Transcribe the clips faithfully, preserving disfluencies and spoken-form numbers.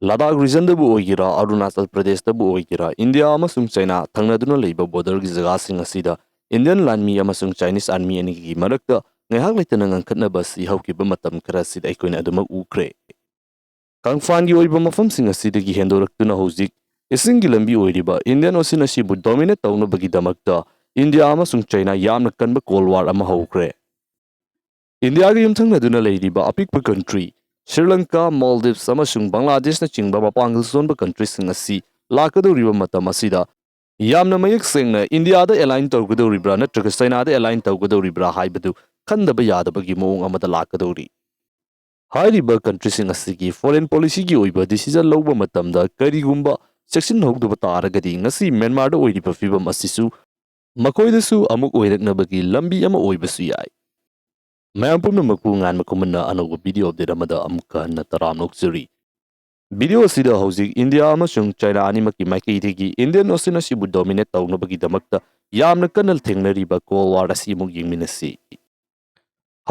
ꯂꯗꯥꯈ ꯔꯤꯖꯟꯗꯕꯨ ꯑꯣꯏꯒꯦꯔꯥ, ꯑꯔꯨꯅꯥꯆꯜ ꯄ꯭ꯔꯗꯦꯁꯇꯕꯨ ꯑꯣꯏꯒꯦꯔꯥ, ꯏꯟꯗꯤꯌꯥ ꯑꯃꯁꯨꯡ ꯆꯥꯏꯅꯥ ꯊꯪꯅꯗꯨꯅ ꯂꯩꯕ ꯕꯣꯔꯗꯔꯒꯤ ꯖꯒꯥꯁꯤꯡ ꯑꯁꯤꯗ ꯏꯟꯗꯤꯌꯟ ꯂꯥꯟꯃꯤ ꯑꯃꯁꯨꯡ ꯆꯥꯏꯅꯤꯁ ꯑꯥꯔꯃꯤ ꯑꯅꯤꯒꯤ ꯃꯔꯛꯇ ꯉꯥꯏꯍꯥꯛ ꯂꯩꯇꯅ ꯉꯪꯈꯠꯅꯕ ꯑꯁꯤ ꯍꯧꯈꯤꯕ ꯃꯇꯝ ꯈꯔ ꯑꯁꯤꯗ ꯑꯩꯈꯣꯏꯅ ꯑꯗꯨꯃꯛ ꯎꯈ꯭ꯔꯦ꯫ ꯀꯪꯐꯥꯟꯒꯤ ꯑꯣꯏꯕ ꯃꯐꯝꯁꯤꯡ ꯑꯁꯤꯗꯒꯤ ꯍꯦꯟꯗꯣꯔꯛꯇꯨꯅ ꯍꯧꯖꯤꯛ ꯏꯁꯤꯡꯒꯤ ꯂꯝꯕꯤ ꯑꯣꯏꯔꯤꯕ ꯏꯟꯗꯤꯌꯟ ꯑꯣꯁꯤꯟ ꯑꯁꯤꯕꯨ ꯗꯣꯃꯤꯅꯦꯠ ꯇꯧꯅꯕꯒꯤꯗꯃꯛꯇ ꯏꯟꯗꯤꯌꯥ ꯑꯃꯁꯨꯡ ꯆꯥꯏꯅꯥ ꯌꯥꯝꯅ ꯀꯟꯕ ꯀꯣꯜ ꯋꯥꯔ ꯑꯃ ꯍꯧꯈ꯭ꯔꯦ꯫ ꯏꯟꯗꯤꯌꯥꯒ ꯌꯨꯝꯊꯪꯅꯗꯨꯅ ꯂꯩꯔꯤꯕ ꯑꯄꯤꯛꯄ ꯀꯟꯇ꯭ꯔꯤ ꯁ꯭ꯔꯤ ꯂꯪꯀꯥ, ꯃꯣꯜꯗꯤꯞꯁ ꯑꯃꯁꯨꯡ ꯕꯪꯒ꯭ꯂꯥꯗꯦꯁꯅꯆꯤꯡꯕ ꯃꯄꯥꯡꯒꯜ ꯁꯣꯟꯕ ꯀꯟꯇ꯭ꯔꯤꯁꯤꯡ ꯑꯁꯤ ꯂꯥꯛꯀꯗꯧꯔꯤꯕ ꯃꯇꯝ ꯑꯁꯤꯗ ꯌꯥꯝꯅ ꯃꯌꯦꯛ ꯁꯦꯡꯅ ꯏꯟꯗꯤꯌꯥꯗ ꯑꯦꯂꯥꯏꯟ ꯇꯧꯒꯗꯧꯔꯤꯕ꯭ꯔꯥ ꯅꯠꯇ꯭ꯔꯒ ꯆꯥꯏꯅꯥꯗ ꯑꯦꯂꯥꯏꯟ ꯇꯧꯒꯗꯧꯔꯤꯕ꯭ꯔꯥ ꯍꯥꯏꯕꯗꯨ ꯈꯟꯗꯕ ꯌꯥꯗꯕꯒꯤ ꯃꯑꯣꯡ ꯑꯃꯗ ꯂꯥꯛꯀꯗꯧꯔꯤ꯫ ꯍꯥꯏꯔꯤꯕ ꯀꯟꯇ꯭ꯔꯤꯁꯤꯡ ꯑꯁꯤꯒꯤ ꯐꯣꯔꯦꯟ ꯄꯣꯂꯤꯁꯤꯒꯤ ꯑꯣꯏꯕ ꯗꯤꯁꯤꯖꯟ ꯂꯧꯕ ꯃꯇꯝꯗ ꯀꯔꯤꯒꯨꯝꯕ ꯆꯦꯛꯁꯤꯟꯍꯧꯗꯕ ꯇꯥꯔꯒꯗꯤ ꯉꯁꯤ ꯃ꯭ꯌꯥꯟꯃꯥꯔꯗ ꯑꯣꯏꯔꯤꯕ ꯐꯤꯕꯝ ꯑꯁꯤꯁꯨ ꯃꯈꯣꯏꯗꯁꯨ ꯑꯃꯨꯛ ꯑꯣꯏꯔꯛꯅꯕꯒꯤ ꯂꯝꯕꯤ ꯑꯃ ꯑꯣꯏꯕꯁꯨ ꯌꯥꯏ꯫ ꯃꯌꯥꯝ ꯄꯨꯝꯅꯃꯛꯄꯨ ꯉꯥꯟꯕ ꯈꯨꯃꯟꯅ ꯑꯅꯧꯕ ꯚꯤꯗꯤꯑꯣ ꯑꯞꯗꯦꯠ ꯑꯃꯗ ꯑꯃꯨꯛꯀ ꯍꯟꯅ ꯇꯔꯥꯝꯅ ꯑꯣꯛꯆꯔꯤ꯫ ꯚꯤꯗꯤꯑꯣ ꯑꯁꯤꯗ ꯍꯧꯖꯤꯛ ꯏꯟꯗꯤꯌꯥ ꯑꯃꯁꯨꯡ ꯆꯥꯏꯅꯥ ꯑꯅꯤꯃꯛꯀꯤ ꯃꯥꯏꯀꯩꯗꯒꯤ ꯏꯟꯗꯤꯌꯟ ꯑꯣꯁꯤꯟ ꯑꯁꯤꯕꯨ ꯗꯣꯃꯤꯅꯦꯠ ꯇꯧꯅꯕꯒꯤꯗꯃꯛꯇ ꯌꯥꯝꯅ ꯀꯟꯅ ꯊꯦꯡꯅꯔꯤꯕ ꯀꯣꯜ ꯋꯥꯔ ꯑꯁꯤ ꯑꯃꯨꯛ ꯌꯦꯡꯃꯤꯟꯅꯁꯤ꯫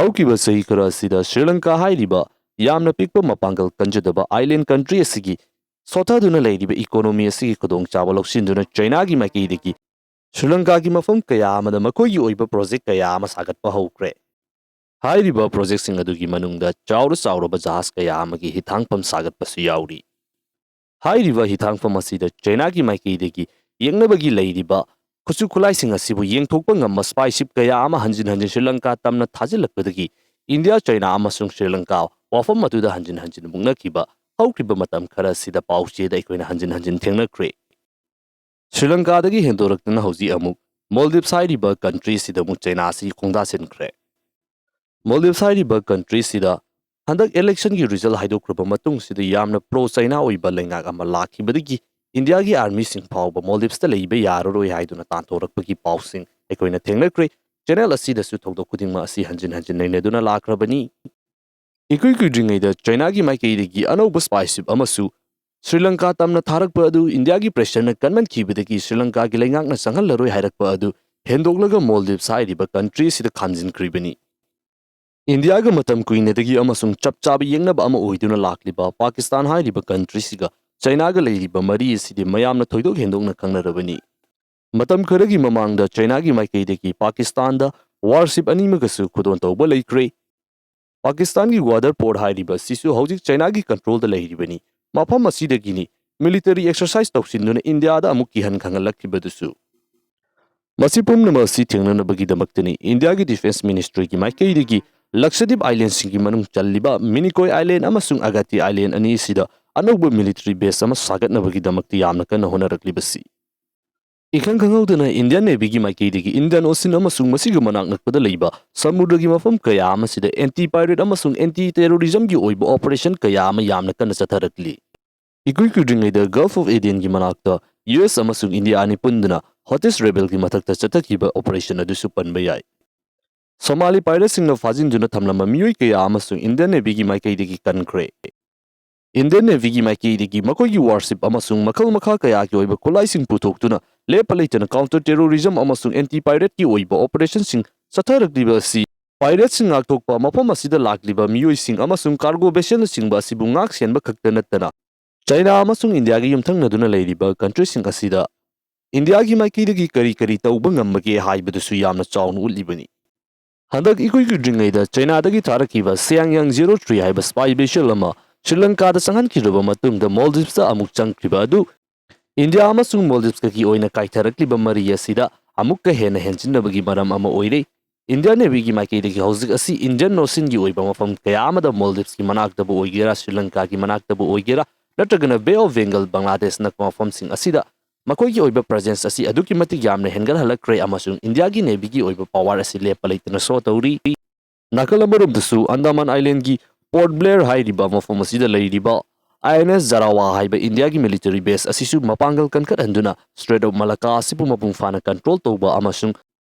ꯍꯧꯈꯤꯕ ꯆꯍꯤ ꯈꯔ ꯑꯁꯤꯗ ꯁ꯭ꯔꯤ ꯂꯪꯀꯥ ꯍꯥꯏꯔꯤꯕ ꯌꯥꯝꯅ ꯄꯤꯛꯄ ꯃꯄꯥꯡꯒꯜ ꯀꯟꯖꯗꯕ ꯑꯥꯏꯂꯦꯟ ꯀꯟꯇ꯭ꯔꯤ ꯑꯁꯤꯒꯤ ꯁꯣꯊꯗꯨꯅ ꯂꯩꯔꯤꯕ ꯏꯀꯣꯅꯣꯃꯤ ꯑꯁꯤꯒꯤ ꯈꯨꯗꯣꯡꯆꯥꯕ ꯂꯧꯁꯤꯟꯗꯨꯅ ꯆꯥꯏꯅꯥꯒꯤ ꯃꯥꯏꯀꯩꯗꯒꯤ ꯁ꯭ꯔꯤ ꯂꯪꯀꯥꯒꯤ ꯃꯐꯝ ꯀꯌꯥ ꯑꯃꯗ ꯃꯈꯣꯏꯒꯤ ꯑꯣꯏꯕ ꯄ꯭ꯔꯣꯖꯦꯛ ꯀꯌꯥ ꯑꯃ ꯁꯥꯒꯠꯄ ꯍꯧꯈ꯭ꯔꯦ꯫ ꯍꯥꯏꯔꯤꯕ ꯄ꯭ꯔꯣꯖꯦꯛꯁꯤꯡ ꯑꯗꯨꯒꯤ ꯃꯅꯨꯡꯗ ꯆꯥꯎꯔ ꯆꯥꯎꯔꯕ ꯖꯍꯥꯖ ꯀꯌꯥ ꯑꯃꯒꯤ ꯍꯤꯊꯥꯡꯐꯝ ꯁꯥꯒꯠꯄꯁꯨ ꯌꯥꯎꯔꯤ꯫ ꯍꯥꯏꯔꯤꯕ ꯍꯤꯊꯥꯡꯐꯝ ꯑꯁꯤꯗ ꯆꯥꯏꯅꯥꯒꯤ ꯃꯥꯏꯀꯩꯗꯒꯤ ꯌꯦꯛꯅꯕꯒꯤ ꯂꯩꯔꯤꯕ ꯈꯨꯠꯁꯨ ꯈꯨꯠꯂꯥꯏꯁꯤꯡ ꯑꯁꯤꯕꯨ ꯌꯦꯡꯊꯣꯛꯄ ꯉꯝꯕ ꯁ꯭ꯄꯥꯏ ꯁꯤꯞ ꯀꯌꯥ ꯑꯃ ꯍꯟꯖꯤꯟ ꯍꯟꯖꯤꯟ ꯁ꯭ꯔꯤ ꯂꯪꯀꯥ ꯇꯝꯅ ꯊꯥꯖꯤꯜꯂꯛꯄꯗꯒꯤ ꯏꯟꯗꯤꯌꯥ, ꯆꯥꯏꯅꯥ ꯑꯃꯁꯨꯡ ꯁ꯭ꯔꯤ ꯂꯪꯀꯥ ꯋꯥꯐꯝ ꯑꯗꯨꯗ ꯍꯟꯖꯤꯟ ꯍꯟꯖꯤꯟ ꯃꯨꯛꯅꯈꯤꯕ ꯍꯧꯈꯤꯕ ꯃꯇꯝ ꯈꯔ ꯑꯁꯤꯗ ꯄꯥꯎ ꯆꯦꯗ ꯑꯩꯈꯣꯏꯅ ꯍꯟꯖꯤꯟ ꯍꯟꯖꯤꯟ ꯊꯦꯡꯅꯈ꯭ꯔꯦ꯫ ꯁ꯭ꯔꯤ ꯂꯪꯀꯥꯗꯒꯤ ꯍꯦꯟꯗꯣꯔꯛꯇꯨꯅ ꯍꯧꯖꯤꯛ ꯑꯃꯨꯛ ꯃꯣꯜꯗꯤꯞꯁ ꯍꯥꯏꯔꯤꯕ ꯀꯟꯇ꯭ꯔꯤ ꯑꯁꯤꯗ ꯑꯃꯨꯛ ꯆꯥꯏꯅꯥ ꯑꯁꯤ ꯈꯣꯡꯗꯥꯁꯤꯟꯈ꯭ꯔꯦ꯫ ꯃꯣꯜꯗꯤꯞꯁ ꯍꯥꯏꯔꯤꯕ ꯀꯟꯇ꯭ꯔꯤ ꯑꯁꯤꯗ ꯍꯟꯗꯛ ꯏꯂꯦꯛꯁꯟꯒꯤ ꯔꯤꯖꯜ ꯍꯥꯏꯗꯣꯛꯈ꯭ꯔꯕ ꯃꯇꯨꯡꯁꯤꯗ ꯌꯥꯝꯅ ꯄ꯭ꯔꯣ ꯆꯥꯏꯅꯥ ꯑꯣꯏꯕ ꯂꯩꯉꯥꯛ ꯑꯃ ꯂꯥꯛꯈꯤꯕꯗꯒꯤ ꯏꯟꯗꯤꯌꯥꯒꯤ ꯑꯥꯔꯃꯤꯁꯤꯡ ꯐꯥꯎꯕ ꯃꯣꯜꯗꯤꯞꯁꯇ ꯂꯩꯕ ꯌꯥꯔꯔꯣꯏ ꯍꯥꯏꯗꯨꯅ ꯇꯥꯟꯊꯣꯔꯛꯄꯒꯤ ꯄꯥꯎꯁꯤꯡ ꯑꯩꯈꯣꯏꯅ ꯊꯦꯡꯅꯈ꯭ꯔꯦ꯫ ꯆꯦꯅꯦꯜ ꯑꯁꯤꯗꯁꯨ ꯊꯧꯗꯣꯛ ꯈꯨꯗꯤꯡꯃꯛ ꯑꯁꯤ ꯍꯟꯖꯤꯟ ꯍꯟꯖꯤꯟ ꯅꯩꯅꯗꯨꯅ ꯂꯥꯛꯈ꯭ꯔꯕꯅꯤ꯫ ꯏꯀꯨꯏ ꯀꯨꯏꯗ꯭ꯔꯤꯉꯩꯗ ꯆꯥꯏꯅꯥꯒꯤ ꯃꯥꯏꯀꯩꯗꯒꯤ ꯑꯅꯧꯕ ꯁ꯭ꯄꯥꯏ ꯁꯤꯞ ꯑꯃꯁꯨ ꯁ꯭ꯔꯤ ꯂꯪꯀꯥ ꯇꯝꯅ ꯊꯥꯔꯛꯄ ꯑꯗꯨ ꯏꯟꯗꯤꯌꯥꯒꯤ ꯄ꯭ꯔꯦꯁꯔꯅ ꯀꯟꯃꯟꯈꯤꯕꯗꯒꯤ ꯁ꯭ꯔꯤ ꯂꯪꯀꯥꯒꯤ ꯂꯩꯉꯥꯛꯅ ꯆꯪꯍꯜꯂꯔꯣꯏ ꯍꯥꯏꯔꯛꯄ ꯑꯗꯨ ꯍꯦꯟꯗꯣꯛꯂꯒ ꯃꯣꯜꯗꯤꯞꯁ ꯍꯥꯏꯔꯤꯕ ꯀꯟꯇ꯭ꯔꯤ ꯑꯁꯤꯗ ꯈꯥꯝꯖꯤꯟꯈ꯭ꯔꯤꯕꯅꯤ꯫ ꯏꯟꯗꯤꯌꯥꯒ ꯃꯇꯝ ꯀꯨꯏꯅꯗꯒꯤ ꯑꯃꯁꯨꯡ ꯆꯞ ꯆꯥꯕ ꯌꯦꯛꯅꯕ ꯑꯃ ꯑꯣꯏꯗꯨꯅ ꯂꯥꯛꯂꯤꯕ ꯄꯥꯀꯤꯁꯇꯥꯟ ꯍꯥꯏꯔꯤꯕ ꯀꯟꯇ꯭ꯔꯤꯁꯤꯒ ꯆꯩꯅꯥꯒ ꯂꯩꯔꯤꯕ ꯃꯔꯤ ꯑꯁꯤꯗꯤ ꯃꯌꯥꯝꯅ ꯊꯣꯏꯗꯣꯛ ꯍꯦꯟꯗꯣꯛꯅ ꯈꯪꯅꯔꯕꯅꯤ꯫ ꯃꯇꯝ ꯈꯔꯒꯤ ꯃꯃꯥꯡꯗ ꯆꯩꯅꯥꯒꯤ ꯃꯥꯏꯀꯩꯗꯒꯤ ꯄꯥꯀꯤꯁꯇꯥꯟꯗ ꯋꯥꯔꯁꯤꯞ ꯑꯅꯤꯃꯛꯀꯁꯨ ꯈꯨꯗꯣꯜ ꯇꯧꯕ ꯂꯩꯈ꯭ꯔꯦ꯫ ꯄꯥꯀꯤꯁꯇꯥꯟꯒꯤ ꯒ꯭ꯋꯥꯗꯔ ꯄꯣꯔꯠ ꯍꯥꯏꯔꯤꯕ ꯑꯁꯤꯁꯨ ꯍꯧꯖꯤꯛ ꯆꯩꯅꯥꯒꯤ ꯀꯟꯇ꯭ꯔꯣꯜꯗ ꯂꯩꯔꯤꯕꯅꯤ꯫ ꯃꯐꯝ ꯑꯁꯤꯗꯒꯤꯅꯤ ꯃꯤꯂꯤꯇꯔꯤ ꯑꯦꯛꯁꯔꯁꯥꯏꯖ ꯇꯧꯁꯤꯟꯗꯨꯅ ꯏꯟꯗꯤꯌꯥꯗ ꯑꯃꯨꯛ ꯀꯤꯍꯟ ꯈꯪꯍꯜꯂꯛꯈꯤꯕꯗꯨꯁꯨ꯫ ꯃꯁꯤ ꯄꯨꯝꯅꯃꯛ ꯑꯁꯤ ꯊꯦꯡꯅꯅꯕꯒꯤꯗꯃꯛꯇꯅꯤ ꯏꯟꯗꯤꯌꯥꯒꯤ ꯗꯤꯐꯦꯟꯁ ꯃꯤꯅꯤꯁꯇ꯭ꯔꯤꯒꯤ ꯃꯥꯏꯀꯩꯗꯒꯤ ꯂꯛꯁꯗꯤꯞ ꯑꯥꯏꯂꯦꯟꯁꯤꯡꯒꯤ ꯃꯅꯨꯡ ꯆꯜꯂꯤꯕ ꯃꯤꯅꯤꯀꯣꯏ ꯑꯥꯏꯂꯦꯟ ꯑꯃꯁꯨꯡ ꯑꯒꯥꯇꯤ ꯑꯥꯏꯂꯦꯟ ꯑꯅꯤ ꯑꯁꯤꯗ ꯑꯅꯧꯕ ꯃꯤꯂꯤꯇꯔꯤ ꯕꯦꯁ ꯑꯃ ꯁꯥꯒꯠꯅꯕꯒꯤꯗꯃꯛꯇ ꯌꯥꯝꯅ ꯀꯟꯅ ꯍꯣꯠꯅꯔꯛꯂꯤꯕꯁꯤ꯫ ꯏꯈꯪ ꯈꯪꯍꯧꯗꯅ ꯏꯟꯗꯤꯌꯟ ꯅꯦꯚꯤꯒꯤ ꯃꯥꯏꯀꯩꯗꯒꯤ ꯏꯟꯗꯤꯌꯟ ꯑꯣꯁꯤꯟ ꯑꯃꯁꯨꯡ ꯃꯁꯤꯒ ꯃꯅꯥꯛ ꯅꯛꯄꯗ ꯂꯩꯕ ꯁꯃꯨꯗ꯭ꯔꯒꯤ ꯃꯐꯝ ꯀꯌꯥ ꯑꯃꯁꯤꯗ ꯑꯦꯟꯇꯤ ꯄꯥꯏꯔꯦꯠ ꯑꯃꯁꯨꯡ ꯑꯦꯟꯇꯤ ꯇꯦꯔꯣꯔꯤꯖꯝꯒꯤ ꯑꯣꯏꯕ ꯑꯣꯄꯔꯦꯁꯟ ꯀꯌꯥ ꯑꯃ ꯌꯥꯝꯅ ꯀꯟꯅ ꯆꯠꯊꯔꯛꯂꯤ꯫ ꯏꯀꯨꯏ ꯀꯨꯏꯗ꯭ꯔꯤꯉꯩꯗ ꯒꯜꯐ ꯑꯣꯐ ꯑꯦꯗꯦꯟꯒꯤ ꯃꯅꯥꯛꯇ ꯌꯨ ꯑꯦꯁ ꯑꯃꯁꯨꯡ ꯏꯟꯗꯤꯌꯥ ꯑꯅꯤ ꯄꯨꯟꯗꯨꯅ ꯍꯣꯇꯤꯁ ꯔꯦꯕꯦꯜꯒꯤ ꯃꯊꯛꯇ ꯆꯠꯊꯈꯤꯕ ꯑꯣꯄꯔꯦꯁꯟ ꯑꯗꯨꯁꯨ ꯄꯟꯕ ꯌꯥꯏ꯫ ꯁꯣꯃꯥꯂꯤ ꯄꯥꯏꯔꯦꯠꯁꯤꯡꯅ ꯐꯥꯖꯤꯟꯗꯨꯅ ꯊꯝꯂꯝꯕ ꯃꯤꯑꯣꯏ ꯀꯌꯥ ꯑꯃꯁꯨ ꯏꯟꯗꯤꯌꯟ ꯅꯦꯚꯤꯒꯤ ꯃꯥꯏꯀꯩꯗꯒꯤ ꯀꯟꯈ꯭ꯔꯦ꯫ ꯏꯟꯗꯤꯌꯟ ꯅꯦꯚꯤꯒꯤ ꯃꯥꯏꯀꯩꯗꯒꯤ ꯃꯈꯣꯏꯒꯤ ꯋꯥꯔꯁꯤꯞ ꯑꯃꯁꯨꯡ ꯃꯈꯜ ꯃꯈꯥ ꯀꯌꯥꯒꯤ ꯑꯣꯏꯕ ꯈꯨꯠꯂꯥꯏꯁꯤꯡ ꯄꯨꯊꯣꯛꯇꯨꯅ ꯂꯦꯞꯄ ꯂꯩꯇꯅ ꯀꯥꯎꯟꯇꯔ ꯇꯦꯔꯣꯔꯤꯖꯝ ꯑꯃꯁꯨꯡ ꯑꯦꯟꯇꯤ ꯄꯥꯏꯔꯦꯠꯀꯤ ꯑꯣꯏꯕ ꯑꯣꯄꯔꯦꯁꯟꯁꯤꯡ ꯆꯠꯊꯔꯛꯂꯤꯕ ꯑꯁꯤ ꯄꯥꯏꯔꯦꯠꯁꯤꯡ ꯉꯥꯛꯊꯣꯛꯄ, ꯃꯐꯝ ꯑꯁꯤꯗ ꯂꯥꯛꯂꯤꯕ ꯃꯤꯑꯣꯏꯁꯤꯡ ꯑꯃꯁꯨꯡ ꯀꯥꯔꯒꯣ ꯚꯦꯁꯦꯜꯅꯆꯤꯡꯕ ꯑꯁꯤꯕꯨ ꯉꯥꯛ ꯁꯦꯟꯕ ꯈꯛꯇ ꯅꯠꯇꯅ ꯆꯩꯅꯥ ꯑꯃꯁꯨꯡ ꯏꯟꯗꯤꯌꯥꯒꯤ ꯌꯨꯝꯊꯪꯅꯗꯨꯅ ꯂꯩꯔꯤꯕ ꯀꯟꯇ꯭ꯔꯤꯁꯤꯡ ꯑꯁꯤꯗ ꯏꯟꯗꯤꯌꯥꯒꯤ ꯃꯥꯏꯀꯩꯗꯒꯤ ꯀꯔꯤ ꯀꯔꯤ ꯇꯧꯕ ꯉꯝꯕꯒꯦ ꯍꯥꯏꯕꯗꯨꯁꯨ ꯌꯥꯝꯅ ꯆꯥꯎꯅ ꯎꯠꯂꯤꯕꯅꯤ꯫ ꯍꯟꯗꯛ ꯏꯀꯨꯏ ꯀꯨꯏꯗ꯭ꯔꯤꯉꯩꯗ ꯆꯩꯅꯥꯗꯒꯤ ꯊꯥꯔꯛꯈꯤꯕ ꯁꯤꯌꯥꯡꯌꯥꯡ ꯖꯦꯔꯣ ꯊ꯭ꯔꯤ ꯍꯥꯏꯕ ꯁ꯭ꯄꯥꯏ ꯚꯦꯁꯦꯜ ꯑꯃ ꯁ꯭ꯔꯤꯂꯪꯀꯥꯗ ꯆꯪꯍꯟꯈꯤꯗ꯭ꯔꯕ ꯃꯇꯨꯡꯗ ꯃꯣꯜꯗꯤꯞꯁꯇ ꯑꯃꯨꯛ ꯆꯪꯈ꯭ꯔꯤꯕ ꯑꯗꯨ ꯏꯟꯗꯤꯌꯥ ꯑꯃꯁꯨꯡ ꯃꯣꯜꯗꯤꯞꯁꯀꯒꯤ ꯑꯣꯏꯅ ꯀꯥꯏꯊꯔꯛꯂꯤꯕ ꯃꯔꯤ ꯑꯁꯤꯗ ꯑꯃꯨꯛꯀ ꯍꯦꯟꯅ ꯍꯦꯟꯖꯤꯟꯅꯕꯒꯤ ꯃꯔꯝ ꯑꯃ ꯑꯣꯏꯔꯦ꯫ ꯏꯟꯗꯤꯌꯟ ꯅꯦꯚꯤꯒꯤ ꯃꯥꯏꯀꯩꯗꯒꯤ ꯍꯧꯖꯤꯛ ꯑꯁꯤ ꯏꯟꯗꯤꯌꯟ ꯑꯣꯁꯤꯟꯒꯤ ꯑꯣꯏꯕ ꯃꯐꯝ ꯀꯌꯥ ꯑꯃꯗ ꯃꯣꯜꯗꯤꯞꯁꯀꯤ ꯃꯅꯥꯛꯇꯕꯨ ꯑꯣꯏꯒꯦꯔꯥ, ꯁ꯭ꯔꯤꯂꯪꯀꯥꯒꯤ ꯃꯅꯥꯛꯇꯕꯨ ꯑꯣꯏꯒꯦꯔꯥ, ꯅꯠꯇ꯭ꯔꯒꯅ ꯕꯦ ꯑꯣꯐ ꯕꯦꯡꯒꯜ, ꯕꯪꯒ꯭ꯂꯥꯗꯦꯁ ꯅꯛꯄ ꯃꯐꯝꯁꯤꯡ ꯑꯁꯤꯗ ꯃꯈꯣꯏꯒꯤ ꯑꯣꯏꯕ ꯄ꯭ꯔꯦꯖꯦꯟꯁ ꯑꯁꯤ ꯑꯗꯨꯛꯀꯤ ꯃꯇꯤꯛ ꯌꯥꯝꯅ ꯍꯦꯟꯒꯠꯍꯜꯂꯛꯈ꯭ꯔꯦ ꯑꯃꯁꯨꯡ ꯏꯟꯗꯤꯌꯥꯒꯤ ꯅꯦꯚꯤꯒꯤ ꯑꯣꯏꯕ ꯄꯥꯋꯔ ꯑꯁꯤ ꯂꯦꯞꯄ ꯂꯩꯇꯅ ꯁꯣ ꯇꯧꯔꯤ꯫ ꯅꯥꯀꯜ ꯑꯃꯔꯣꯝꯗꯁꯨ ꯑꯟꯗꯥꯃꯥꯟ ꯑꯥꯏꯂꯦꯟꯒꯤ ꯄꯣꯔꯠ ꯕ꯭ꯂꯦꯌꯔ ꯍꯥꯏꯔꯤꯕ ꯃꯐꯝ ꯑꯁꯤꯗ ꯂꯩꯔꯤꯕ ꯑꯥꯏ ꯑꯦꯟ ꯑꯦꯁ ꯖꯔꯥꯋꯥ ꯍꯥꯏꯕ ꯏꯟꯗꯤꯌꯥꯒꯤ ꯃꯤꯂꯤꯇꯔꯤ ꯕꯦꯁ ꯑꯁꯤꯁꯨ ꯃꯄꯥꯡꯒꯜ ꯀꯟꯈꯠꯍꯟꯗꯨꯅ ꯁ꯭ꯇ꯭ꯔꯦꯠ ꯑꯣꯐ ꯃꯂꯛꯀꯥ ꯑꯁꯤꯕꯨ ꯃꯄꯨꯡ ꯐꯥꯅ ꯀꯟꯇ꯭ꯔꯣꯜ ꯇꯧꯕ ꯑꯃꯁꯨꯡ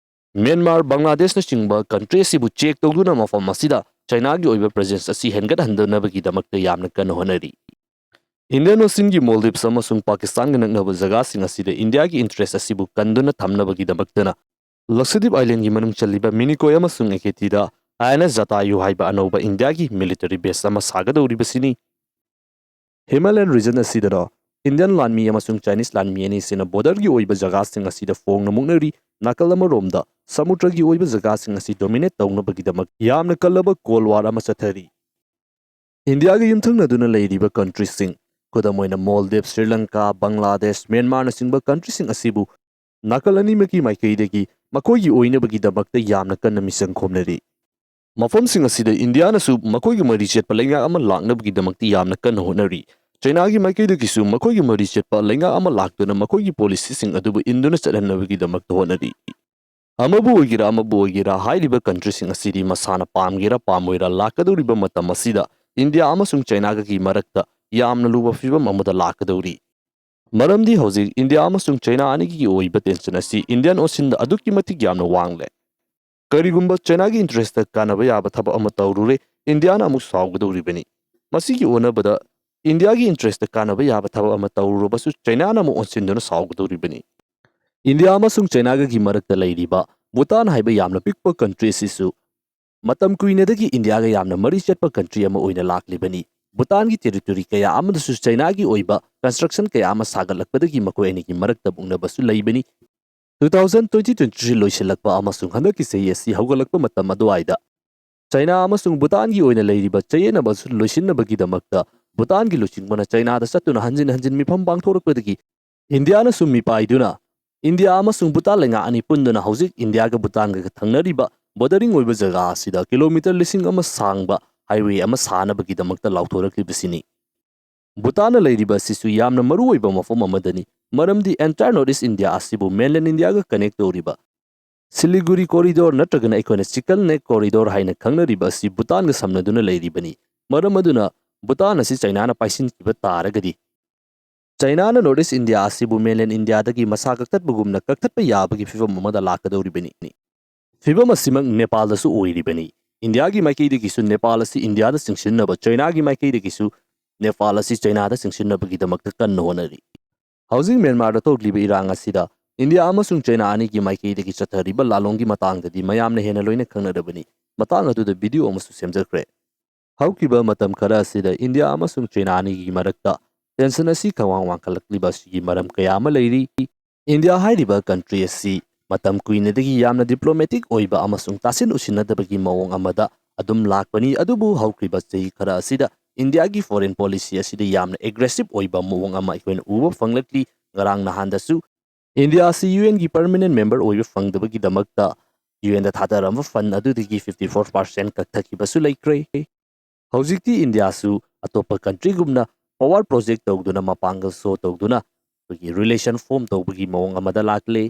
ꯃ꯭ꯌꯥꯟꯃꯥꯔ, ꯕꯪꯒ꯭ꯂꯥꯗꯦꯁꯅꯆꯤꯡꯕ ꯀꯟꯇ꯭ꯔꯤ ꯑꯁꯤꯕꯨ ꯆꯦꯛ ꯇꯧꯗꯨꯅ ꯃꯐꯝ ꯑꯁꯤꯗ ꯆꯩꯅꯥꯒꯤ ꯑꯣꯏꯕ ꯄ꯭ꯔꯦꯖꯦꯟꯁ ꯑꯁꯤ ꯍꯦꯟꯒꯠꯍꯟꯗꯅꯕꯒꯤꯗꯃꯛꯇ ꯌꯥꯝꯅ ꯀꯟꯅ ꯍꯣꯠꯅꯔꯤ꯫ ꯏꯟꯗꯤꯌꯟ ꯑꯣꯁꯤꯟꯒꯤ ꯃꯣꯜꯗꯤꯞꯁ ꯑꯃꯁꯨꯡ ꯄꯥꯀꯤꯁꯇꯥꯟꯒ ꯅꯛꯅꯕ ꯖꯒꯥꯁꯤꯡ ꯑꯁꯤꯗ ꯏꯟꯗꯤꯌꯥꯒꯤ ꯏꯟꯇꯔꯦꯁ ꯑꯁꯤꯕꯨ ꯀꯟꯗꯨꯅ ꯊꯝꯅꯕꯒꯤꯗꯃꯛꯇꯅ ꯂꯛꯁꯗꯤꯞ ꯑꯥꯏꯂꯦꯟꯒꯤ ꯃꯅꯨꯡ ꯆꯜꯂꯤꯕ ꯃꯤꯅꯤꯀꯣꯏ ꯑꯃꯁꯨꯡ ꯑꯦꯀꯦꯇꯤꯗ ꯑꯥꯏ ꯑꯦꯟ ꯑꯦꯁ ꯖꯇꯥꯌꯨ ꯍꯥꯏꯕ ꯑꯅꯧꯕ ꯏꯟꯗꯤꯌꯥꯒꯤ ꯃꯤꯂꯤꯇꯔꯤ ꯕꯦꯁ ꯑꯃ ꯁꯥꯒꯗꯧꯔꯤꯕꯁꯤꯅꯤ꯫ ꯍꯤꯃꯥꯂꯌꯟ ꯔꯤꯖꯟ ꯑꯁꯤꯗꯅ ꯏꯟꯗꯤꯌꯟ ꯂꯥꯟꯃꯤ ꯑꯃꯁꯨꯡ ꯆꯥꯏꯅꯤꯁ ꯂꯥꯟꯃꯤ ꯑꯅꯤꯁꯤꯅ ꯕꯣꯔꯗꯔꯒꯤ ꯑꯣꯏꯕ ꯖꯒꯥꯁꯤꯡ ꯑꯁꯤꯗ ꯐꯣꯡꯅ ꯃꯨꯛꯅꯔꯤ꯫ ꯅꯥꯀꯜ ꯑꯃꯔꯣꯝꯗ ꯁꯃꯨꯗ꯭ꯔꯒꯤ ꯑꯣꯏꯕ ꯖꯒꯥꯁꯤꯡ ꯑꯁꯤ ꯗꯣꯃꯤꯅꯦꯠ ꯇꯧꯅꯕꯒꯤꯗꯃꯛ ꯌꯥꯝꯅ ꯀꯜꯂꯕ ꯀꯣꯜ ꯋꯥꯔ ꯑꯃ ꯆꯠꯊꯔꯤ꯫ ꯏꯟꯗꯤꯌꯥꯒ ꯌꯨꯝꯊꯪꯅꯗꯨꯅ ꯂꯩꯔꯤꯕ ꯀꯟꯇ꯭ꯔꯤꯁꯤꯡ, ꯈꯨꯗꯝ ꯑꯣꯏꯅ ꯃꯣꯜꯗꯤꯞ, ꯁ꯭ꯔꯤ ꯂꯪꯀꯥ, ꯕꯪꯒ꯭ꯂꯥꯗꯦꯁ, ꯃ꯭ꯌꯥꯟꯃꯥꯔꯅꯆꯤꯡꯕ ꯀꯟꯇ꯭ꯔꯤꯁꯤꯡ ꯑꯁꯤꯕꯨ ꯅꯥꯀꯜ ꯑꯅꯤꯃꯛꯀꯤ ꯃꯥꯏꯀꯩꯗꯒꯤ ꯃꯈꯣꯏꯒꯤ ꯑꯣꯏꯅꯕꯒꯤꯗꯃꯛꯇ ꯌꯥꯝꯅ ꯀꯟꯅ ꯃꯤꯆꯪ ꯈꯣꯝꯅꯔꯤ꯫ ꯃꯐꯝꯁꯤꯡ ꯑꯁꯤꯗ ꯏꯟꯗꯤꯌꯥꯅꯁꯨ ꯃꯈꯣꯏꯒ ꯃꯔꯤ ꯆꯦꯠꯄ ꯂꯩꯉꯥꯛ ꯑꯃ ꯂꯥꯛꯅꯕꯒꯤꯗꯃꯛꯇ ꯌꯥꯝꯅ ꯀꯟꯅ ꯍꯣꯠꯅꯔꯤ꯫ ꯆꯩꯅꯥꯒꯤ ꯃꯥꯏꯀꯩꯗꯒꯤꯁꯨ ꯃꯈꯣꯏꯒ ꯃꯔꯤ ꯆꯦꯠꯄ ꯂꯩꯉꯥꯛ ꯑꯃ ꯂꯥꯛꯇꯨꯅ ꯃꯈꯣꯏꯒꯤ ꯄꯣꯂꯤꯁꯤꯁꯤꯡ ꯑꯗꯨꯕꯨ ꯏꯟꯗꯨꯅ ꯆꯠꯍꯟꯅꯕꯒꯤꯗꯃꯛꯇ ꯍꯣꯠꯅꯔꯤ꯫ ꯑꯃꯕꯨ ꯑꯣꯏꯒꯦꯔꯥ ꯑꯃꯕꯨ ꯑꯣꯏꯒꯦꯔꯥ, ꯍꯥꯏꯔꯤꯕ ꯀꯟꯇ꯭ꯔꯤꯁꯤꯡ ꯑꯁꯤꯗꯤ ꯃꯁꯥꯅ ꯄꯥꯝꯒꯦꯔꯥ ꯄꯥꯝꯃꯣꯏꯔꯥ, ꯂꯥꯛꯀꯗꯧꯔꯤꯕ ꯃꯇꯝ ꯑꯁꯤꯗ ꯏꯟꯗꯤꯌꯥ ꯑꯃꯁꯨꯡ ꯆꯩꯅꯥꯒꯒꯤ ꯃꯔꯛꯇ ꯌꯥꯝꯅ ꯂꯨꯕ ꯐꯤꯕꯝ ꯑꯃꯗ ꯂꯥꯛꯀꯗꯧꯔꯤ꯫ ꯃꯔꯝꯗꯤ ꯍꯧꯖꯤꯛ ꯏꯟꯗꯤꯌꯥ ꯑꯃꯁꯨꯡ ꯆꯩꯅꯥ ꯑꯅꯤꯒꯤ ꯑꯣꯏꯕ ꯇꯦꯟꯁꯟ ꯑꯁꯤ ꯏꯟꯗꯤꯌꯟ ꯑꯣꯁꯤꯟꯗ ꯑꯗꯨꯛꯀꯤ ꯃꯇꯤꯛ ꯌꯥꯝꯅ ꯋꯥꯡꯂꯦ꯫ ꯀꯔꯤꯒꯨꯝꯕ ꯆꯩꯅꯥꯒꯤ ꯏꯟꯇꯔꯦꯁꯇ ꯀꯥꯟꯅꯕ ꯌꯥꯕ ꯊꯕꯛ ꯑꯃ ꯇꯧꯔꯨꯔꯦ, ꯏꯟꯗꯤꯌꯥꯅ ꯑꯃꯨꯛ ꯁꯥꯎꯒꯗꯧꯔꯤꯕꯅꯤ꯫ ꯃꯁꯤꯒꯤ ꯑꯣꯟꯅꯕꯗ ꯏꯟꯗꯤꯌꯥꯒꯤ ꯏꯟꯇꯔꯦꯁꯇ ꯀꯥꯟꯅꯕ ꯌꯥꯕ ꯊꯕꯛ ꯑꯃ ꯇꯧꯔꯨꯔꯕꯁꯨ ꯆꯩꯅꯥꯅ ꯑꯃꯨꯛ ꯑꯣꯟꯁꯤꯟꯗꯨꯅ ꯁꯥꯎꯒꯗꯧꯔꯤꯕꯅꯤ꯫ ꯏꯟꯗꯤꯌꯥ ꯑꯃꯁꯨꯡ ꯆꯩꯅꯥꯒꯒꯤ ꯃꯔꯛꯇ ꯂꯩꯔꯤꯕ ꯚꯨꯇꯥꯟ ꯍꯥꯏꯕ ꯌꯥꯝꯅ ꯄꯤꯛꯄ ꯀꯟꯇ꯭ꯔꯤ ꯑꯁꯤꯁꯨ ꯃꯇꯝ ꯀꯨꯏꯅꯗꯒꯤ ꯏꯟꯗꯤꯌꯥꯒ ꯌꯥꯝꯅ ꯃꯔꯤ ꯆꯠꯄ ꯀꯟꯇ꯭ꯔꯤ ꯑꯃ ꯑꯣꯏꯅ ꯂꯥꯛꯂꯤꯕꯅꯤ꯫ ꯚꯨꯇꯥꯟꯒꯤ ꯇꯦꯔꯤꯇꯣꯔꯤ ꯀꯌꯥ ꯑꯃꯗꯁꯨ ꯆꯩꯅꯥꯒꯤ ꯑꯣꯏꯕ ꯀꯟꯁꯇ꯭ꯔꯛꯁꯟ ꯀꯌꯥ ꯑꯃ ꯁꯥꯒꯠꯂꯛꯄꯗꯒꯤ ꯃꯈꯣꯏ ꯑꯅꯤꯒꯤ ꯃꯔꯛꯇ ꯃꯨꯛꯅꯕꯁꯨ ꯂꯩꯕꯅꯤ꯫ Two thousand twenty twenty three ꯂꯣꯏꯁꯤꯜꯂꯛꯄ ꯑꯃꯁꯨꯡ ꯍꯟꯗꯛꯀꯤ ꯆꯍꯤ ꯑꯁꯤ ꯍꯧꯒꯠꯂꯛꯄ ꯃꯇꯝ ꯑꯗꯨꯋꯥꯏꯗ ꯆꯩꯅꯥ ꯑꯃꯁꯨꯡ ꯚꯨꯇꯥꯟꯒꯤ ꯑꯣꯏꯅ ꯂꯩꯔꯤꯕ ꯆꯌꯦꯠꯅꯕ ꯑꯁꯤ ꯂꯣꯏꯁꯤꯟꯅꯕꯒꯤꯗꯃꯛꯇ ꯚꯨꯇꯥꯟꯒꯤ ꯂꯨꯆꯤꯡꯕꯅ ꯆꯩꯅꯥꯗ ꯆꯠꯇꯨꯅ ꯍꯟꯖꯤꯟ ꯍꯟꯖꯤꯟ ꯃꯤꯐꯝ ꯄꯥꯡꯊꯣꯔꯛꯄꯗꯒꯤ ꯏꯟꯗꯤꯌꯥꯅꯁꯨ ꯃꯤꯄꯥꯏꯗꯨꯅ ꯏꯟꯗꯤꯌꯥ ꯑꯃꯁꯨꯡ ꯚꯨꯇꯥꯟ ꯂꯩꯉꯥꯛ ꯑꯅꯤ ꯄꯨꯟꯗꯨꯅ ꯍꯧꯖꯤꯛ ꯏꯟꯗꯤꯌꯥꯒ ꯚꯨꯇꯥꯟꯒ ꯊꯪꯅꯔꯤꯕ ꯕꯣꯔꯗꯔꯤꯡ ꯑꯣꯏꯕ ꯖꯒꯥ ꯑꯁꯤꯗ ꯀꯤꯂꯣꯃꯤꯇꯔ ꯂꯤꯁꯤꯡ ꯑꯃ ꯁꯥꯡꯕ ꯍꯥꯏꯋꯦ ꯑꯃ ꯁꯥꯅꯕꯒꯤꯗꯃꯛꯇ ꯂꯥꯎꯊꯣꯔꯛꯂꯤꯕꯁꯤꯅꯤ꯫ ꯚꯨꯇꯥꯟꯅ ꯂꯩꯔꯤꯕ ꯑꯁꯤꯁꯨ ꯌꯥꯝꯅ ꯃꯔꯨꯑꯣꯏꯕ ꯃꯐꯝ ꯑꯃꯗꯅꯤ, ꯃꯔꯝꯗꯤ entire North East India ꯑꯁꯤꯕꯨ mainland ꯏꯟꯗꯤꯌꯥꯒ connect ꯇꯧꯔꯤꯕ ꯁꯤꯂꯤꯒꯨꯔꯤ corridor ꯅꯠꯇ꯭ꯔꯒꯅ ꯑꯩꯈꯣꯏꯅ ꯆꯤꯀꯟ ꯅꯦꯛ corridor ꯍꯥꯏꯅ ꯈꯪꯅꯔꯤꯕ ꯑꯁꯤ ꯚꯨꯇꯥꯟꯒ ꯁꯝꯅꯗꯨꯅ ꯂꯩꯔꯤꯕꯅꯤ꯫ ꯃꯔꯝ ꯑꯗꯨꯅ ꯚꯨꯇꯥꯟ ꯑꯁꯤ ꯆꯩꯅꯥꯅ ꯄꯥꯏꯁꯤꯟꯈꯤꯕ ꯇꯥꯔꯒꯗꯤ ꯆꯩꯅꯥꯅ North East India ꯑꯁꯤꯕꯨ mainland ꯏꯟꯗꯤꯌꯥꯗꯒꯤ ꯃꯁꯥ ꯀꯛꯊꯠꯄꯒꯨꯝꯅ ꯀꯛꯊꯠꯄ ꯌꯥꯕꯒꯤ ꯐꯤꯕꯝ ꯑꯃꯗ ꯂꯥꯛꯀꯗꯧꯔꯤꯕꯅꯤ꯫ ꯐꯤꯕꯝ ꯑꯁꯤꯃꯛ ꯅꯦꯄꯥꯜꯗꯁꯨ ꯑꯣꯏꯔꯤꯕꯅꯤ꯫ ꯏꯟꯗꯤꯌꯥꯒꯤ ꯃꯥꯏꯀꯩꯗꯒꯤꯁꯨ ꯅꯦꯄꯥꯜ ꯑꯁꯤ ꯏꯟꯗꯤꯌꯥꯗ ꯆꯤꯡꯁꯤꯟꯅꯕ, ꯆꯩꯅꯥꯒꯤ ꯃꯥꯏꯀꯩꯗꯒꯤꯁꯨ ꯅꯦꯄꯥꯜ ꯑꯁꯤ ꯆꯩꯅꯥꯗ ꯆꯤꯡꯁꯤꯟꯅꯕꯒꯤꯗꯃꯛꯇ ꯀꯟꯅ ꯍꯣꯠꯅꯔꯤ꯫ ꯍꯧꯖꯤꯛ ꯃ꯭ꯌꯥꯟꯃꯥꯔꯗ ꯊꯣꯛꯂꯤꯕ ꯏꯔꯥꯡ ꯑꯁꯤꯗ ꯏꯟꯗꯤꯌꯥ ꯑꯃꯁꯨꯡ ꯆꯩꯅꯥ ꯑꯅꯤꯒꯤ ꯃꯥꯏꯀꯩꯗꯒꯤ ꯆꯠꯊꯔꯤꯕ ꯂꯥꯂꯣꯡꯒꯤ ꯃꯇꯥꯡꯗꯗꯤ ꯃꯌꯥꯝꯅ ꯍꯦꯟꯅ ꯂꯣꯏꯅ ꯈꯪꯅꯔꯕꯅꯤ꯫ ꯃꯇꯥꯡ ꯑꯗꯨꯗ video ꯑꯃꯁꯨ ꯁꯦꯝꯖꯈ꯭ꯔꯦ꯫ ꯍꯧꯈꯤꯕ ꯃꯇꯝ ꯈꯔ ꯑꯁꯤꯗ ꯏꯟꯗꯤꯌꯥ ꯑꯃꯁꯨꯡ ꯆꯩꯅꯥ ꯑꯅꯤꯒꯤ ꯃꯔꯛꯇ tension ꯑꯁꯤ ꯈꯪꯋꯥꯡ ꯋꯥꯡꯈꯠꯂꯛꯂꯤꯕ ꯑꯁꯤꯒꯤ ꯃꯔꯝ ꯀꯌꯥ ꯑꯃ ꯂꯩꯔꯤ꯫ ꯏꯟꯗꯤꯌꯥ ꯍꯥꯏꯔꯤꯕ country ꯑꯁꯤ ꯃꯇꯝ ꯀꯨꯏꯅꯗꯒꯤ ꯌꯥꯝꯅ diplomatic ꯑꯣꯏꯕ ꯑꯃꯁꯨꯡ ꯇꯥꯁꯤꯟ ꯎꯁꯤꯟꯅꯗꯕꯒꯤ ꯃꯑꯣꯡ ꯑꯃꯗ ꯑꯗꯨꯝ ꯂꯥꯛꯄꯅꯤ, ꯑꯗꯨꯕꯨ ꯍꯧꯈꯤꯕ ꯆꯍꯤ ꯈꯔ ꯑꯁꯤꯗ ꯏꯟꯗꯤꯌꯥꯒꯤ foreign policy ꯑꯁꯤꯗ ꯌꯥꯝꯅ aggressive ꯑꯣꯏꯕ ꯃꯑꯣꯡ ꯑꯃ ꯑꯩꯈꯣꯏꯅ ꯎꯕ ꯐꯪꯂꯛꯂꯤ꯫ ꯉꯔꯥꯡ ꯅꯍꯥꯟꯗꯁꯨ ꯏꯟꯗꯤꯌꯥ ꯑꯁꯤ UN ꯒꯤ permanent member ꯑꯣꯏꯕ ꯐꯪꯗꯕꯒꯤꯗꯃꯛꯇ UN ꯗ ꯊꯥꯗꯔꯝꯕ fund ꯑꯗꯨꯗꯒꯤ fifty four percent ꯀꯛꯊꯈꯤꯕꯁꯨ ꯂꯩꯈ꯭ꯔꯦ꯫ ꯍꯧꯖꯤꯛꯇꯤ ꯏꯟꯗꯤꯌꯥꯁꯨ ꯑꯇꯣꯞꯄ country ꯒꯨꯝꯅ power project ꯇꯧꯗꯨꯅ, ꯃꯄꯥꯡꯒꯜ show ꯇꯧꯗꯨꯅ ꯑꯩꯈꯣꯏꯒꯤ relation form ꯇꯧꯕꯒꯤ ꯃꯑꯣꯡ ꯑꯃꯗ ꯂꯥꯛꯂꯦ꯫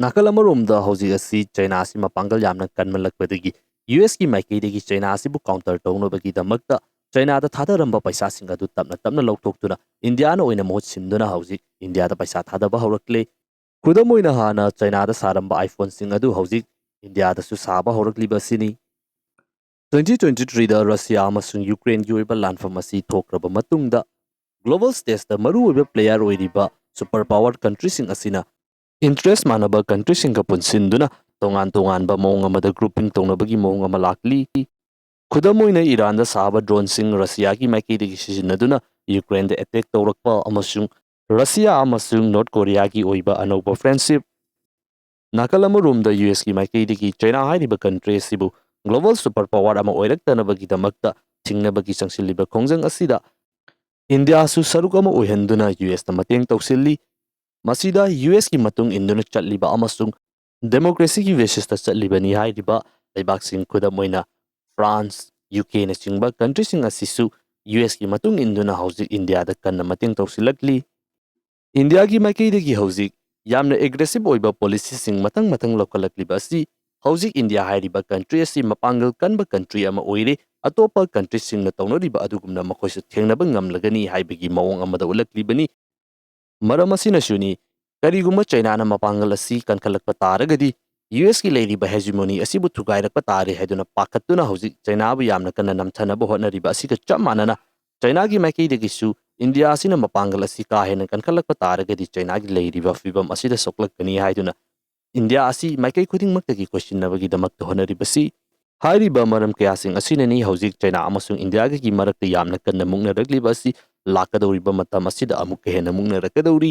ꯅꯥꯀꯜ ꯑꯃꯔꯣꯝꯗ ꯍꯧꯖꯤꯛ ꯑꯁꯤ ꯆꯩꯅꯥ ꯑꯁꯤ ꯃꯄꯥꯡꯒꯜ ꯌꯥꯝꯅ ꯀꯟꯃꯜꯂꯛꯄꯗꯒꯤ US ꯀꯤ ꯃꯥꯏꯀꯩꯗꯒꯤ ꯆꯩꯅꯥ ꯑꯁꯤꯕꯨ counter ꯇꯧꯅꯕꯒꯤꯗꯃꯛꯇ ꯆꯩꯅꯥꯗ ꯊꯥꯗꯔꯝꯕ ꯄꯩꯁꯥꯁꯤꯡ ꯑꯗꯨ ꯇꯞꯅ ꯇꯞꯅ ꯂꯧꯊꯣꯛꯇꯨꯅ ꯏꯟꯗꯤꯌꯥꯅ ꯑꯣꯏꯅ ꯃꯍꯨꯠ ꯁꯤꯟꯗꯨꯅ ꯍꯧꯖꯤꯛ ꯏꯟꯗꯤꯌꯥꯗ ꯄꯩꯁꯥ ꯊꯥꯗꯕ ꯍꯧꯔꯛꯂꯦ꯫ ꯈꯨꯗꯝ ꯑꯣꯏꯅ, ꯍꯥꯟꯅ ꯆꯩꯅꯥꯗ ꯁꯥꯔꯝꯕ iPhone ꯁꯤꯡ ꯑꯗꯨ ꯍꯧꯖꯤꯛ ꯏꯟꯗꯤꯌꯥꯗꯁꯨ ꯁꯥꯕ ꯍꯧꯔꯛꯂꯤꯕ ꯑꯁꯤꯅꯤ꯫ Twenty twenty three ꯗ ꯔꯁꯤꯌꯥ ꯑꯃꯁꯨꯡ ꯌꯨꯀ꯭ꯔꯦꯟꯒꯤ ꯑꯣꯏꯕ ꯂꯥꯟꯐꯝ ꯑꯁꯤ ꯊꯣꯛꯈ꯭ꯔꯕ ꯃꯇꯨꯡꯗ, global stage ꯇ ꯃꯔꯨꯑꯣꯏꯕ player ꯑꯣꯏꯔꯤꯕ super power country ꯁꯤꯡ ꯑꯁꯤꯅ interest ꯃꯥꯟꯅꯕ country ꯁꯤꯡꯒ ꯄꯨꯟꯁꯤꯟꯗꯨꯅ ꯇꯣꯉꯥꯟ ꯇꯣꯉꯥꯟꯕ ꯃꯑꯣꯡ ꯑꯃꯗ grouping ꯇꯧꯅꯕꯒꯤ ꯃꯑꯣꯡ ꯑꯃ ꯂꯥꯛꯂꯤ꯫ ꯈꯨꯗꯝ ꯑꯣꯏꯅ, ꯏꯔꯥꯟꯗ ꯁꯥꯕ drone ꯁꯤꯡ ꯔꯁꯤꯌꯥꯒꯤ ꯃꯥꯏꯀꯩꯗꯒꯤ ꯁꯤꯖꯤꯟꯅꯗꯨꯅ ꯌꯨꯀ꯭ꯔꯦꯟꯗ attack ꯇꯧꯔꯛꯄ ꯑꯃꯁꯨꯡ ꯔꯁꯤꯌꯥ ꯑꯃꯁꯨꯡ ꯅꯣꯔꯠ ꯀꯣꯔꯤꯌꯥꯒꯤ ꯑꯣꯏꯕ ꯑꯅꯧꯕ friendship꯫ ꯅꯥꯀꯜ ꯑꯃꯔꯣꯝꯗ, US ꯀꯤ ꯃꯥꯏꯀꯩꯗꯒꯤ ꯆꯩꯅꯥ ꯍꯥꯏꯔꯤꯕ country ꯑꯁꯤꯕꯨ global super power ꯑꯃ ꯑꯣꯏꯔꯛꯇꯅꯕꯒꯤꯗꯃꯛꯇ ꯊꯤꯡꯅꯕꯒꯤ ꯆꯪꯁꯤꯜꯂꯤꯕ ꯈꯣꯡꯖꯪ ꯑꯁꯤꯗ ꯏꯟꯗꯤꯌꯥꯁꯨ ꯁꯔꯨꯛ ꯑꯃ ꯑꯣꯏꯍꯟꯗꯨꯅ US ꯇ ꯃꯇꯦꯡ ꯇꯧꯁꯤꯜꯂꯤ꯫ ꯃꯁꯤꯗ US ꯀꯤ ꯃꯇꯨꯡ ꯏꯟꯗꯨꯅ ꯆꯠꯂꯤꯕ ꯑꯃꯁꯨꯡ democracy ꯒꯤ basis ꯇ ꯆꯠꯂꯤꯕꯅꯤ ꯍꯥꯏꯔꯤꯕ ꯂꯩꯕꯥꯛꯁꯤꯡ, ꯈꯨꯗꯝ ꯑꯣꯏꯅ France, UK ꯅꯆꯤꯡꯕ country ꯁꯤꯡ ꯑꯁꯤꯁꯨ US ꯀꯤ ꯃꯇꯨꯡ ꯏꯟꯗꯨꯅ ꯍꯧꯖꯤꯛ ꯏꯟꯗꯤꯌꯥꯗ ꯀꯟꯅ ꯃꯇꯦꯡ ꯇꯧꯁꯤꯜꯂꯛꯂꯤ꯫ ꯏꯟꯗꯤꯌꯥꯒꯤ ꯃꯥꯏꯀꯩꯗꯒꯤ ꯍꯧꯖꯤꯛ ꯌꯥꯝꯅ aggressive ꯑꯣꯏꯕ policy ꯁꯤꯡ ꯃꯊꯪ ꯃꯊꯪ ꯂꯧꯈꯠꯂꯛꯂꯤꯕ ꯑꯁꯤ ꯍꯧꯖꯤꯛ ꯏꯟꯗꯤꯌꯥ ꯍꯥꯏꯔꯤꯕ country ꯑꯁꯤ ꯃꯄꯥꯡꯒꯜ ꯀꯟꯕ country ꯑꯃ ꯑꯣꯏꯔꯦ, ꯑꯇꯣꯞꯄ country ꯁꯤꯡꯅ ꯇꯧꯅꯔꯤꯕ ꯑꯗꯨꯒꯨꯝꯅ ꯃꯈꯣꯏꯁꯨ ꯊꯦꯡꯅꯕ ꯉꯝꯂꯒꯅꯤ ꯍꯥꯏꯕꯒꯤ ꯃꯑꯣꯡ ꯑꯃꯗ ꯎꯠꯂꯛꯂꯤꯕꯅꯤ꯫ ꯃꯔꯝ ꯑꯁꯤꯅꯁꯨꯅꯤ, ꯀꯔꯤꯒꯨꯝꯕ ꯆꯩꯅꯥꯅ ꯃꯄꯥꯡꯒꯜ ꯑꯁꯤ ꯀꯟꯈꯠꯂꯛꯄ ꯇꯥꯔꯒꯗꯤ, US ꯀꯤ ꯂꯩꯔꯤꯕ hegemony ꯑꯁꯤꯕꯨ ꯊꯨꯒꯥꯏꯔꯛꯄ ꯇꯥꯔꯦ ꯍꯥꯏꯗꯨꯅ ꯄꯥꯈꯠꯇꯨꯅ ꯍꯧꯖꯤꯛ ꯆꯩꯅꯥꯕꯨ ꯌꯥꯝꯅ ꯀꯟꯅ ꯅꯝꯊꯅꯕ ꯍꯣꯠꯅꯔꯤꯕ ꯑꯁꯤꯒ ꯆꯞ ꯃꯥꯟꯅꯅ, ꯆꯩꯅꯥꯒꯤ ꯃꯥꯏꯀꯩꯗꯒꯤꯁꯨ ꯏꯟꯗꯤꯌꯥ ꯑꯁꯤꯅ ꯃꯄꯥꯡꯒꯜ ꯑꯁꯤ ꯀꯥ ꯍꯦꯟꯅ ꯀꯟꯈꯠꯂꯛꯄ ꯇꯥꯔꯒꯗꯤ ꯆꯩꯅꯥꯒꯤ ꯂꯩꯔꯤꯕ ꯐꯤꯕꯝ ꯑꯁꯤꯗ ꯁꯣꯛꯂꯛꯀꯅꯤ ꯍꯥꯏꯗꯨꯅ ꯏꯟꯗꯤꯌꯥ ꯑꯁꯤ ꯃꯥꯏꯀꯩ ꯈꯨꯗꯤꯡꯃꯛꯇꯒꯤ ꯀꯣꯏꯁꯤꯟꯅꯕꯒꯤꯗꯃꯛꯇ ꯍꯣꯠꯅꯔꯤꯕꯁꯤ ꯍꯥꯏꯔꯤꯕ ꯃꯔꯝ ꯀꯌꯥꯁꯤꯡ ꯑꯁꯤꯅꯅꯤ ꯍꯧꯖꯤꯛ ꯆꯩꯅꯥ ꯑꯃꯁꯨꯡ ꯏꯟꯗꯤꯌꯥꯒꯤ ꯃꯔꯛꯇ ꯌꯥꯝꯅ ꯀꯟꯅ ꯃꯨꯛꯅꯔꯛꯂꯤꯕ ꯑꯁꯤ꯫ ꯂꯥꯛꯀꯗꯧꯔꯤꯕ ꯃꯇꯝ ꯑꯁꯤꯗ ꯑꯃꯨꯛꯀ ꯍꯦꯟꯅ ꯃꯨꯛꯅꯔꯛꯀꯗꯧꯔꯤ꯫